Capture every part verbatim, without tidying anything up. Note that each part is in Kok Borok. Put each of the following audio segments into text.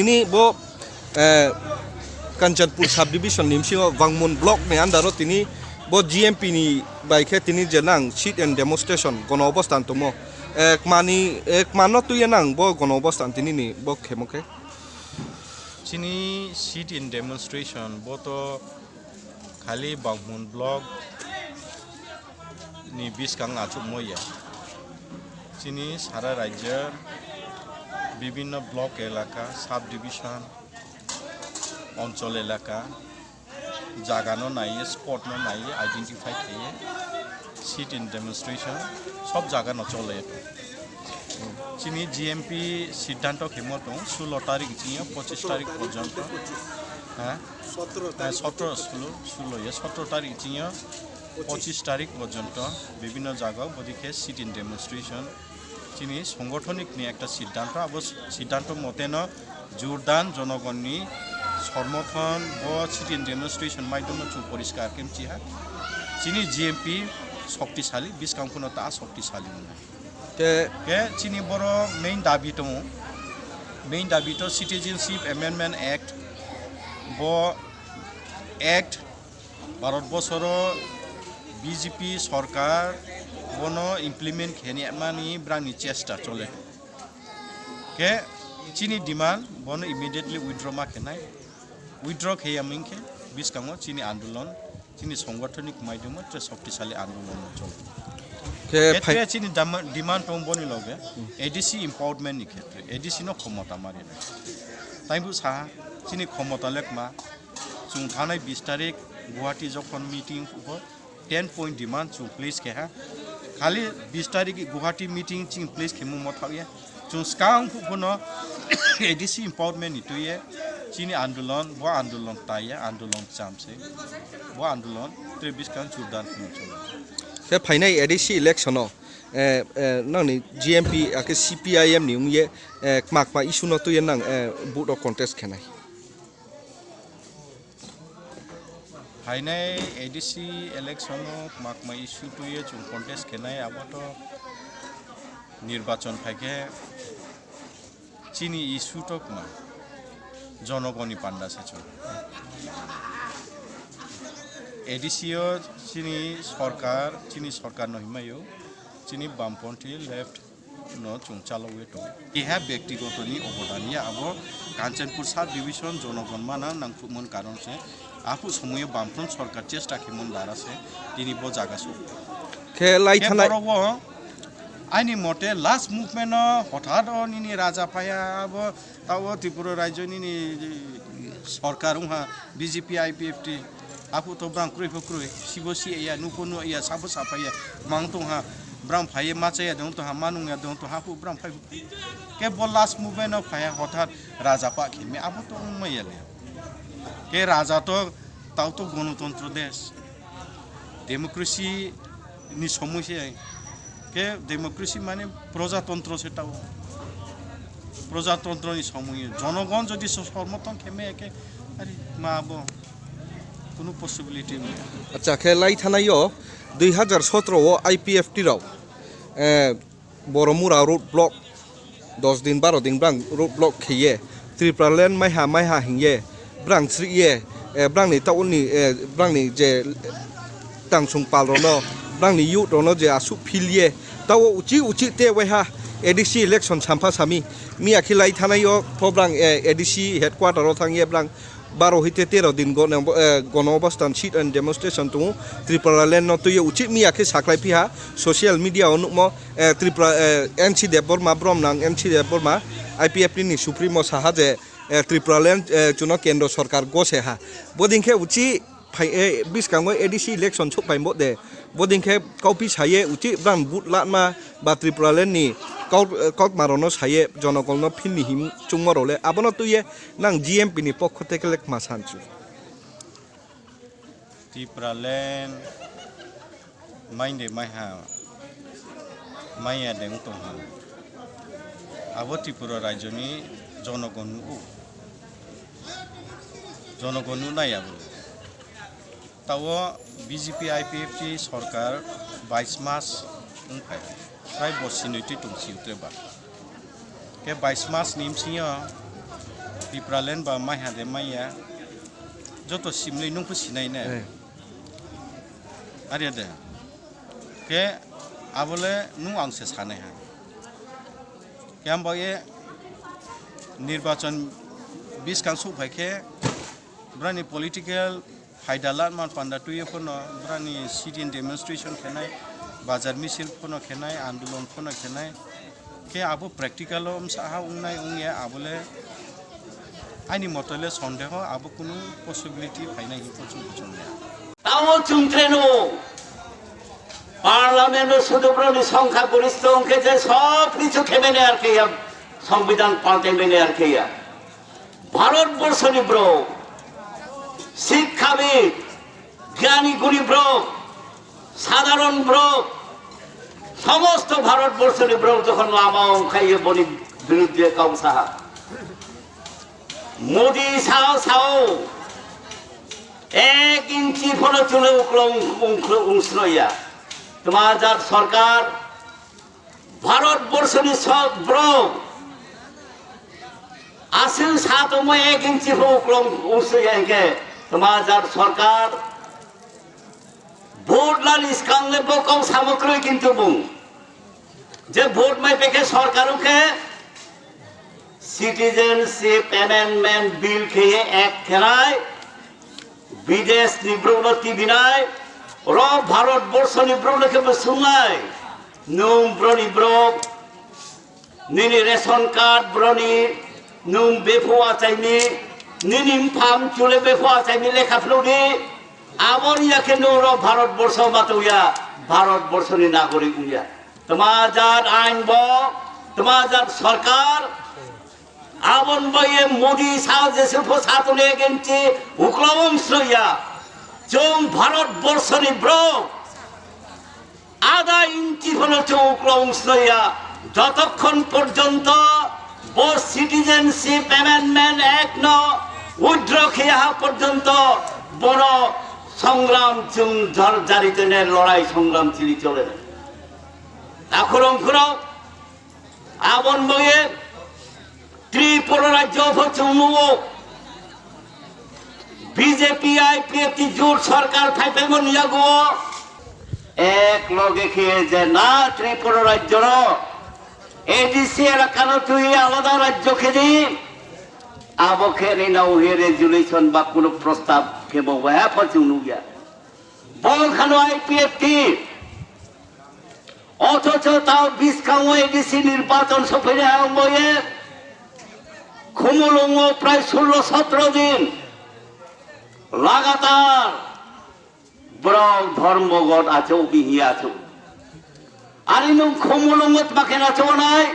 Tini bo, eh, Kanchanpur subdivision ni bisingo Bangmun block ni under o tini bo G M P ni bai khe tini je nang sit and demonstration gono obostan tongmo. Eh, kmani, eh, kmano twi nang bo gono obostan tini ni bo khemo khe. Chini sit in demonstration bo to khali Bangmun block ni biskang achukmo ya. Chini sara rajya bibhinno block elaka, sub division, onchol elaka, jaga no naiye, spot no naiye, identify khaiye, sit in demonstration sob jaga no chole. Chini G M P siddhanto khemo tong, sulo tarik chini pochis tarik porjonto. Ha? Eh, sotro, sulo, sulo ye, sotro tarik chini pochis tarik porjonto bibhinno jaga bodi khe sit in demonstration. Chini songothonik ni ekta siddhanto, abo siddhanto mote no jordan jonogonni somorthon bo sit in demonstration maidhyamo chwng poriskar khe mchiha. Chini G M P shoktisali, biskang phano ta shoktisali wngnai. Te khe chini boro main dabi tongo, main dabi to Citizenship Amendment Act, bo Act Bharat bosoro B J P sorkar bono implement kheniyamani brangni chesta chole. Khe chini demand bono immediately withdraw ma khenai. Withdraw kheyaming khe biskango chini andolon, chini songothonik maidhyamo tre shoktisali andolon chole. Khe phai- Khe chini dama-, demand tong boni loge A D C empowerment ni khetre, A D C no khomota mari nai. Taibo saha chini khomota lekma Chwng thanai bis tarik Guwahati jokhon meeting phugo ten point demand chwng place khe ha. Khali bis tarik Guwahati meeting chwng place khe mung mothok ya. Chwng skang phugo no A D C empowerment ni twi ye chini andolon, bo andolon tai ya, andolon chamse. Bo andolon tre biskang churdan khum chwng. Khe phainai A D C election o, eh, eh, nangni G M P akhe C P I M ni wng ye, eh, kma kma issue no twi ye nang, eh, vote o contest khenai. Phainai A D C election o kma kma issue twi ye chwng contest khenai, abo to nirbachon phai khe chini issue to kma jonogoni panda se chwng. A D C o chini sorkar, chini sorkar no himai o, chini bamponthi left no chwng chalogwi tongo. Keha byaktigoto ni obodan ya abo Kanchanpur sub division jonogon mana nangkukmani karon se. Aphuh somoyo bamfront sorkar chesta khemon dara se tini bo jaga sok. Khe lai Khe thanai. Borok o aini mote last movement o hothat o nini raja phaya abo tao Tripura rajyo nini sorkar wngha B J P I P F T. Aphuh to brang kroi pho kroi, sibo si ya, nuko nu ya, sabo sa phai ya, mang tong ha, brang phai ye ma cha ya dong tong ha, ma nung ya dong tong ha, aphuh brang phai pho. Khe bo last movement no phai ya, hothat raja pa khe me, abo to wng ma ya le. Khe raja to tao to gonotontro desh, democracy ni somoi se. Khe democracy mane projatantro se tao. Projatantro ni somoi jonogon jodi so-, somorthon khe me khe, are ma bo kunu possibility wngya. Acha, khe lai thanai o dui hazar sotro o I P F T rok, eh, Boromura road block dos din baro din brang road block kheye, Tripura land maiha maiha hingye, brang sriye, eh, brangni tauni, eh, brangni je tangsung pal rono, brangni youth rono je asuk philye, tao uchi uchi te waiha A D C election sampha sami, miya khe lai thanai o pho brang, eh, A D C headquarter o thangye brang baro hwite tero din gono, eh, gono obostan sit and demonstration tongo. Tripura land no twiyo uchih miya khe saklai phiha social media o nukmo, eh, Tripura, eh, N C Debbarma, brom nang N C Debbarma, I P F T ni supremo saha je, eh, Tripura land, eh, chuno kendro sorkar gose ha. Bodin khe uchih phai, eh, biskango A D C election sok phai bo de. Bodin khe kauphi saye uchih brang vote latma ba Tripura land ni kau-, eh, kautma rono saye jonogol no philni him chungma role. Abono twiye Nang G M P ni pokho tekelek ma sanchu. Tripura land mainde maiha maiya de wng tongha. Abo Tripura rajyoni jonogon nugo. Jonogon nunai abo. Tao B J P I P F T sorkar bais mas wngphai, prai bo sinoi twi tong si utre ba. Khe bais mas ni bsingyo Tipraland ba maiha de maiya, joto simlei nung pho sinai ne. Eh. Are de. Khe abole nung ang se sanai ha. Khe ang bo ye nirbachon biskang suk phai khe brani political phaida lanma panda twiyo phano brani sit-in demonstration khenai, bazar misil phano khenai, andolon phano khenai. Khe abo practical o msa ha wngnai wngya abole ani moto le sondeho abo kunu possibility phainai hinwi chwng chwngya. Tamo chwng treno parliament o sudubro ni songkha goristo wngkhe je sob kichu khemene ar khe ya, songbidan paltaimene ar khe ya. Bharatborsoni borok, sikkhabid, gyani guni borok, sadharon borok, somosto Bharatborsoni borok jokhon lama ongkhaiyo boni biruddhe kok saha. Modi sao sao ek inchi phono chule uklong ung-, ung-, ungsnoya. Twma jat sorkar Bharatborsoni sok borok aswk sa tongma ek inchi pho uklong uswi ya hwnkhe twma jat sorkar vote lani swkang le bo kok samo kwrwi kintu bung je vote mai pekhe sorkar wngkhe Citizenship Amendment Bill khe ek khelai. Bidesh ni borok no tibinai, oro Bharat borso ni borok no khe bo sungnai, nwng broni borok, nini ration card broni, nwng bepho achaini, nini mphang chule bepho achaini lekha philodi, aboni yakhe nwng oro Bharat borso matungya, Bharat borso ni nagorik wngya. Twma jat ain bo, twma jat sarkar, Aboni bagwi Modi sa jeswk pho satoni ek inchi uklobong swlaiya. Chwng Bharat borsoni borok ada inchi phano chwng uklobong swlaiya. Jotokhon porjonto bo Citizenship Amendment Act no withdraw khiya ha porjonto bono songram chwng jar-, jari tene lorai songram chili chole. Akhorong khorok Aboni bagwi Tripura rajyo pho chwng nugo B J P I P F T jut sarkar phai phaimani yago ek loge khe je na Tripura rajyo no A D C elaka no twi alada rajyo khe di abo khe ri na uhi resolution ba kuno prostab khe bo waya pho chwng nugya. Bol khano I P F T Othocho tao biskango A D C nirbachon sophainai ang boye Khumulwngo prai sullo sotro din lagatar borok dhormogot achuk bihi achuk. Ari nwng Khumulwngo tma khe achuk nai?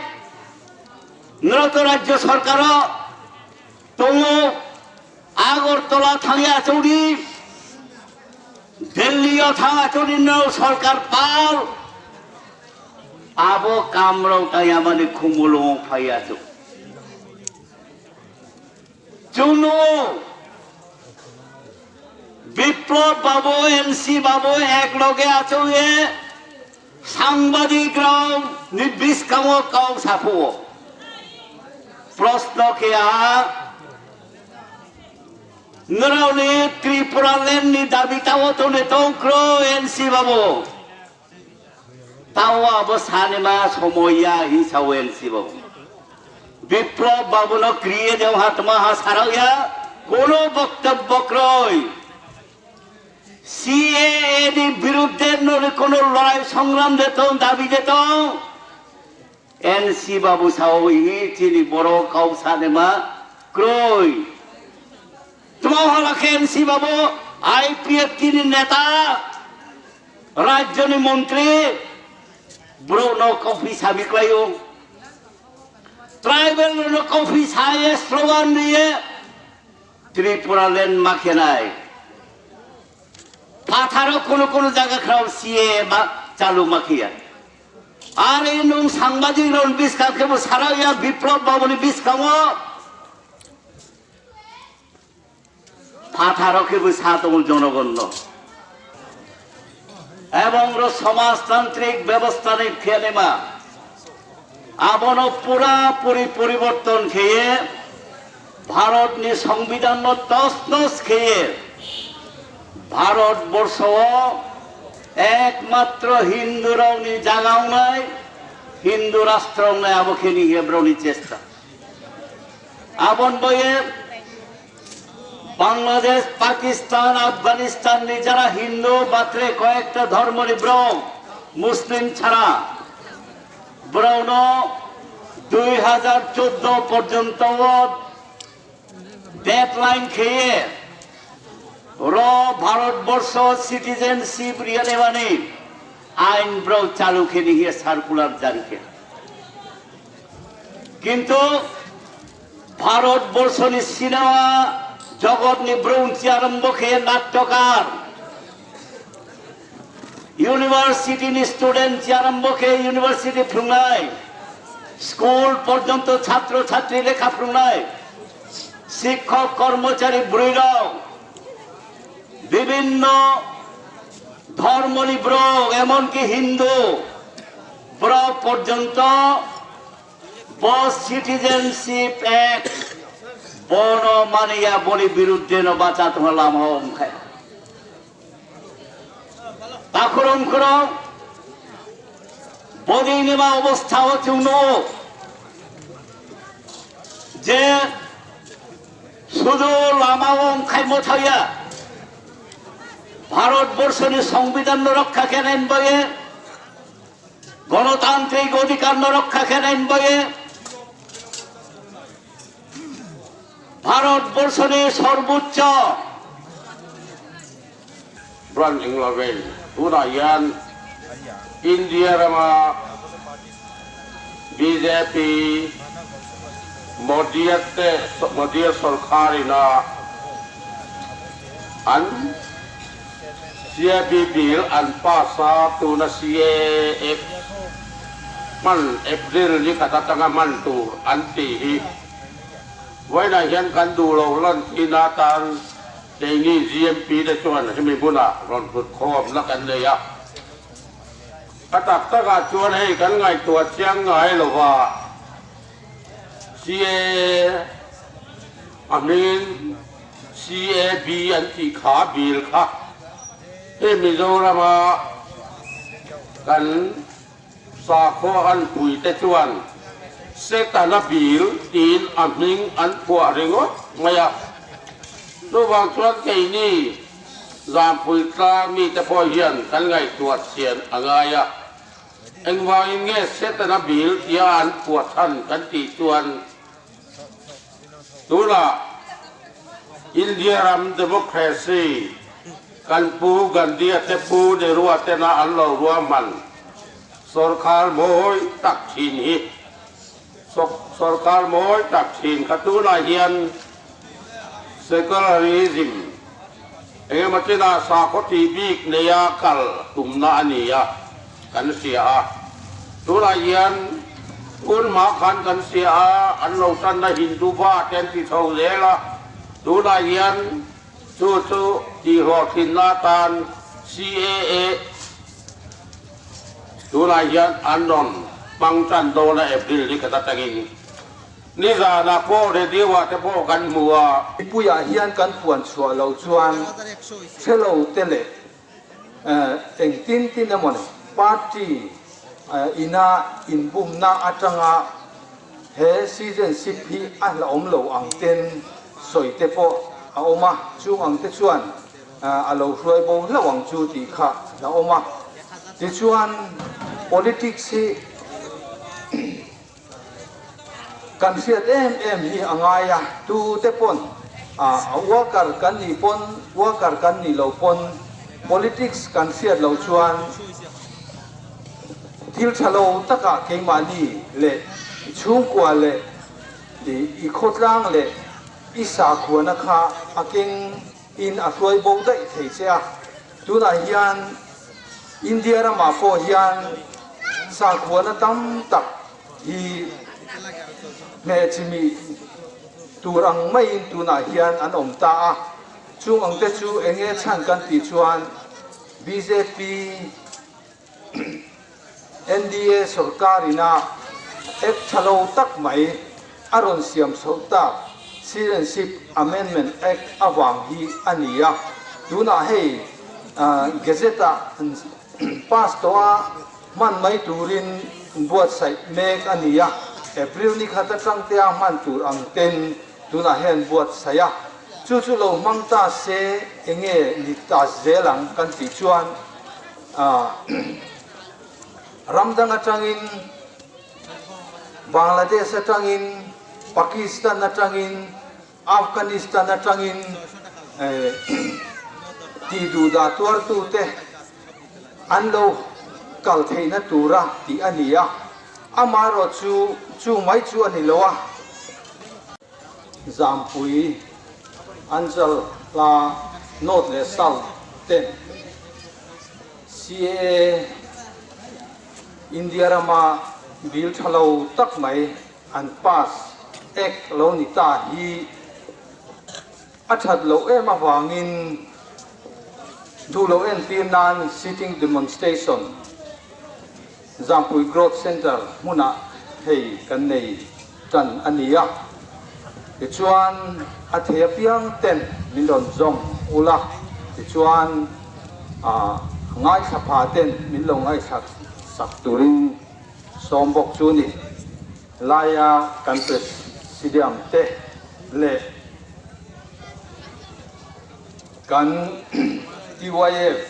Nwng to rajyo sarkaro tongo, Agartala thangya achukdi, Delhi o thang achukdi no sarkar pal, abo kamrok tayamani Khumulwngo phai achuk. Chwngno Biplab babu, N C babu ek loge achukye Sangbadik rok ni biskango kok saphuo. Proshno khe aha, norokni Tripura land ni dabi tao tongni tong kro N C babu. Tao abo sanima somoy ya hi sao N C babu. Biplab babu no kriye de hatma ha sarok ya, kono boktobbo kroi. C A A ni birudde noni kono lorai songram de tong, dabi de tong, N C babu sao hi chini borok kok sanima kroi. Tma hala khe N C babu I P F T ni neta, rajyo ni montri, borok no coffee sabi klaio. Tribal no coffee saye slogan riye. Tripura land ma khenai. Phatharo kono kono jaga khrao C A A ba chalu ma khiya. Are nwng sangbadik rok biskang khe bo sarao ya Biplab babu ni biskango. Phatharo khe bo sa tongo jonogon no. Ebong ro samajtantrik bebostha ni phelema. Abono pura puri poriborton kheye Bharatni Songbidanno tosnos kheye Bharat borso o ekmatro Hindu rokni jaga wngnai, Hindu rastro wngnai, abo khe ni hiye borokni chesta. Aboni bagwi Bangladesh, Pakistan, Afghanistan ni jara Hindu batre koyekta dhormo ni borok, Muslim chhara, borokno dui hajar chuddo porjonto o deadline kheye ro Bharat borsho citizenship riyanebani ain borok chalu khe ni hiye circular jari khe. Kintu Bharat borshoni cinema jogotni brum chiarombo khe nattokar, university ni student chiarombo khe university phungnai, school porjonto chhatro chhatri lekha phungnai, sikhok kormochari bwrwirok, bibinno dhormoni borok, emonki Hindu borok porjonto bo Citizenship Act bono maniya, boni biruddhe no bacha tongma lama o wngkha. Takhorong khorong bodini ma obostha o chwng nugo je sudu lama o wngkhaimo thaya Bharat borshoni Songbidan no rokha khe nai bagwi, gonotantrik odhikar no rokha khe nai bagwi, Bharat borshoni sorboccho branding logei tuna yan India rama B J P Modi ate, Modi sorkar ina an C A B bill an pasa tuna C A A man April ni kata tanga man tu anti hi. Waina hian kan duh lo lan tina tan keini G M P te chuan hemi buna rawn kut khawmna kan nei a. A tak takah chuan hei kan ngaihtuah chiang ngai lo va, C A A hmingin C A B an tih kha bill kha. Hei Mizorama kan sakhaw an pui te chuan Setana bill tiin a hming an phuah ringawt mai a. Chuvang chuan keini Zampui tlang mite pawh hian kan ngaihtuah chian a ngai a. Engvangin nge Setana bill tia an phuah ṭhan kan tih chuan, tuna India ram democracy kan Pu Gandhi a te Pu Nehru a tena an lo ruahman sorkar mawi tak ṭhin hi, sor-, sorkar mawi tak ṭhin kha tuna hian secularism, enge matina sakhaw tih bik neia kal tumna a ni a, kan hria a. Tunah hian hun hma khan kan hria a, an lo ṭanna Hindu ba ten ti tho zel a. Tunah hian chu chu tihhlawhtlinna atan C A A tunah hian an rawn hmang ṭan dawn a April ni kata tangin. Nizana pawh radio-ah te pawh kan hmu a. Mipuiah hian kan puan chhuah lo chuan, ṭhe lo te leh, eh, engtin tin emaw ni party, eh, ina inbumna aṭanga he citizenship hi a hlauhawm lo ang ten sawi te pawh a awm a, chung ang te chuan, eh, a lo hruai bo hlauh ang chu tih kha a awm a. Tichuan politics hi kan hriat em em hi a ngai a, tu te pawn, a, a worker kan nih pawn, worker kan nih lo pawn, politics kan hriat lo chuan thil ṭha lo takah keimahni leh i chhungkua leh i, i khawtlang leh i sakhuana kha a keng in a hruai bo daih thei che a. Tunah hian India ramah pawh hian sakhuana tam tak hi hmeh chimih tur ang maiin tunah hian an awm ta a. Chung ang te chu eng nge chhan kan tih chuan B J P N D A sorkar ina ek ṭha lo tak mai a rawn siam chhoh tak Citizenship Amendment Act a vang hi a ni a. Tuna hei, ah, Gazette-a pass to a hman mai turin buatsai mek a ni a. April ni khat a tang te a hman tur ang ten tuna hen buatsai a. Chu chu lo hmang ta se enge ni ta zel ang kan ti chuan, ah, ramdang atangin, Bangladesh atangin, Pakistan atangin, Afghanistan atangin, eh, ti duda tuar tu te an lo kal theina tura ti a ni a. Ama ro chu, chu mai chu a ni lo a. Jampui, Anchal la North le South ten C A A India rama bill thalo tak mai an pass ek lo ni ta hi a that lo em avangin duh lo en tir nan sitting demonstration Jampui Growth Center hmuna hei kan nei tan a ni a. Tichuan a thei apiang ten min rawn zawm ula. Tichuan, a, ngaithla pha ten min lo ngaithla sak turin sawm bawk chu ni. Laia kan presidium te leh kan T Y F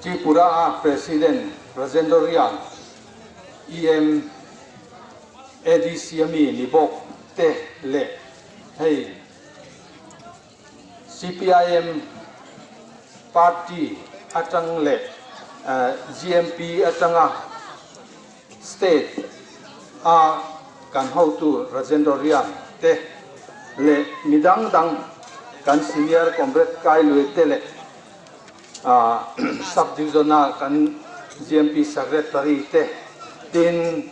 Tripura a President Rajendra Reang, E M A D C ami ni bawk te leh hei C P I M party atang leh, eh, G M P atanga state a kan hotu Rajendra Reang te leh midang dang kan senior comrade Kailui te leh, ah, sub division a kan G M P secretary te tin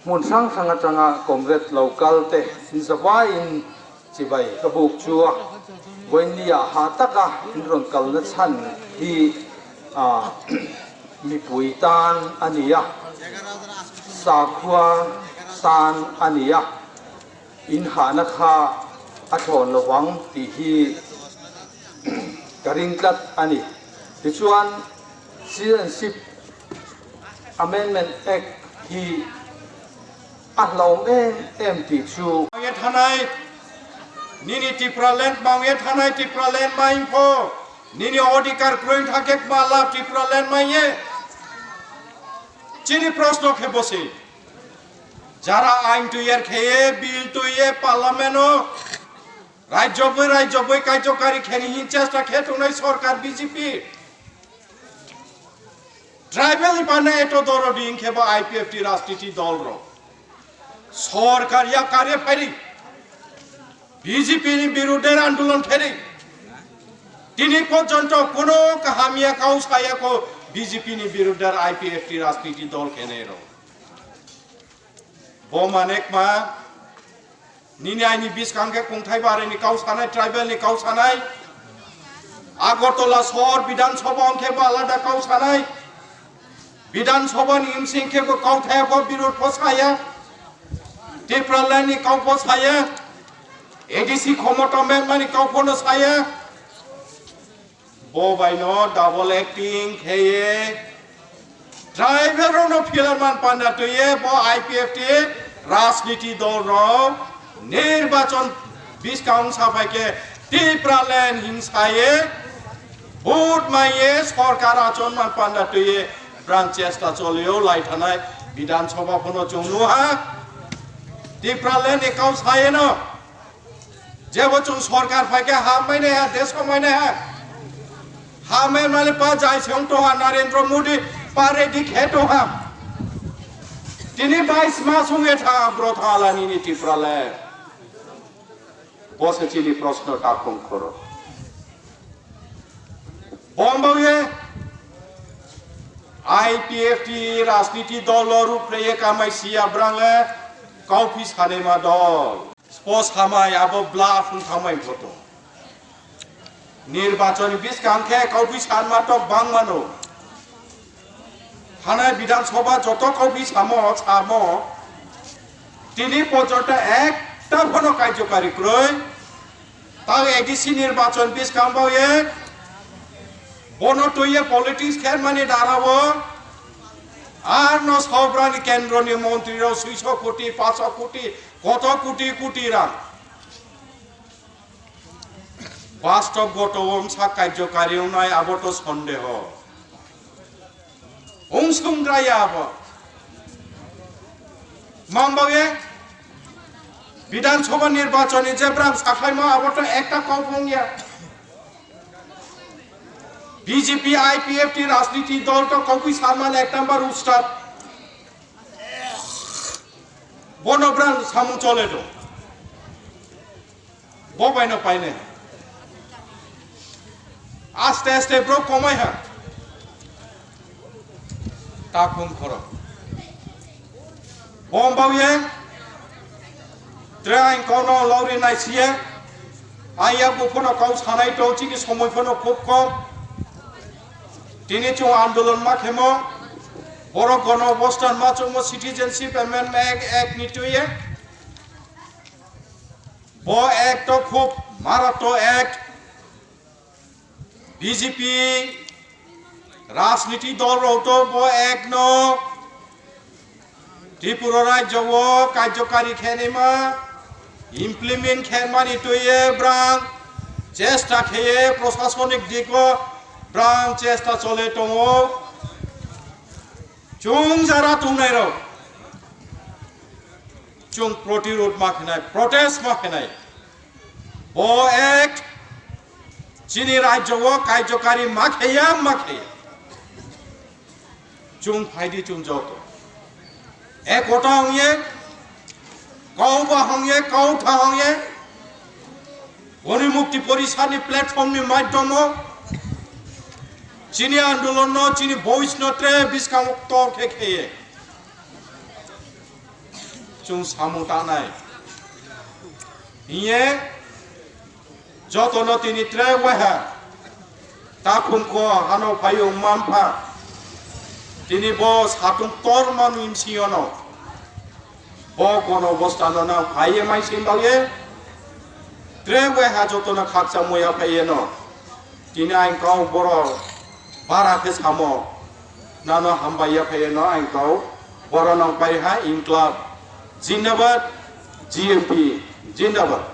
hmun hrang hrang atanga comrade local te zawai in chibai ka buk chu a. Vawiin nia ha taka in rawn kalna chhan hi, a, mipui tan a ni a, sakhua tan a ni a, in hahna kha a thawn lo vang tih hi ka ring tlat a ni. Tichuan, citizenship Amendment Act hi a hlawm em em tih chu. Mangya thanai, nini Tipraland mangya thanai Tipraland maing pho, nini odhikar kwrwng thakhe kma la Tipraland mangye? Chini proshno khe bosi. Jara ain tuiyar kheye, bill tuiye, parliament o, rajyobwi, rajyobwi kaijokari kheni hin chesta khe tongnai sorkar B J P. Tribal ni bana eto dorodi hinkhe bo I P F T rajniti dol rok. Sorkar ya kare phairi. B J P ni birudhe andolon khairi. Tini porjonto kono kaham ya kau saya ko B J P ni birudhe I P F T rajniti dol khenai rok. Bo manekma Nini aini biskang khe kungthai barani kau sanai, tribal ni kau sanai. Agartala sohor Bidhan Sabha hwnkhe bo alada kau sanai. Bidhan Sabha ni M C khe bo kauthai bo birod pho saya. Tipraland ni kau pho saya. A D C khomota mepmani kau phono saya. Bo bai no double acting kheye, tribal rok no philar man panda twiye bo I P F T rajniti dol rok nirbachon biskang sapai khe Tipraland hingsaye vote maiye sorkar achon man panda twiye brang chesta choliyo lai thanai Bidhan Sabha phono chwng nuha Tipraland ni kau saye no. Jebo chwng sorkar phaikhe ha mainai ha, desh mainai ha. Ha mai mali pa jai se wng tongha Narendra Modi pa ready khe tongha. Tini bais mas wngya tha bro thala nini Tipraland. Bo se chini proshno takhung khoro. Bombao ye I P F T rajniti dol lo rup reye kamai siya brang le kauphi sanema dol. Spo samai abo bla phung thamai photo. Nirbachoni biskang khe kauphi sanma tok bangmano. Thanai Bidhan Sabha joto kauphi samo, samo. Tini porjonto ek Ekta phano kaijokari kwrwi. Tang A D C nirbachon biskang bao ye bono twi ye politics khe mani dara o. Ar no sobrani kendro ni montri rok suiso koti, paso koti, koto koti koti rang. Bastob goto wngsa kaijokari wngnai abo to sondeho. Wngsung raya abo. Mang bao ye Bidhan Sabha nirbachon ni je brang sakhaima abo to ekta kok wngya. B J P I P F T rajniti dol to kokwi sarman ek number ustad. Bono brang samung chole do. Bo bai no paine. Aste aste bro komai ha. Takhum khoro. Bom bao ye. Tre ang kono lori nai siye. Ang ya buphano kau sanai to chini somoi phano khub kom. Tini chung andolon ma khemo. Borok gono obostan ma chungmo Citizenship Amendment Act, Act ni twi ye. Bo ek to khub maratto ek. B J P rajniti dol rok to bo ek no Tripura rajyo o karjokari khenima implement khenmani twi ye brang chesta kheye prosasonik diko brang chesta chole tongo. Chwng jara tongnai rok chwng protirod ma khenai, protest ma khenai. Bo ek chini rajyo o kaijokari ma kheya, ma kheya. Chwng phaidi chwng joto. Ekota hongye, kau ba hongye, kau tha hongye. Boni Mukti Porisad ni platform ni madhyamo chini andolon no, chini voice no tre biskango ktor khe kheye. Chwng samung tanai. Hiye jotono tini tre waiha takhum kho hano phaiyung manpha. Tini bo satung tor manwi msingyono bo gono bostano nang phaiye mai sing bagye tre waiha jotono khakcha moya phaiyeno. Tini ang kau boro bara khe samo, nano hambai ya phaiye no ang kau, boro nang pai ha Inklab, Jindabad, G M P, Jindabad.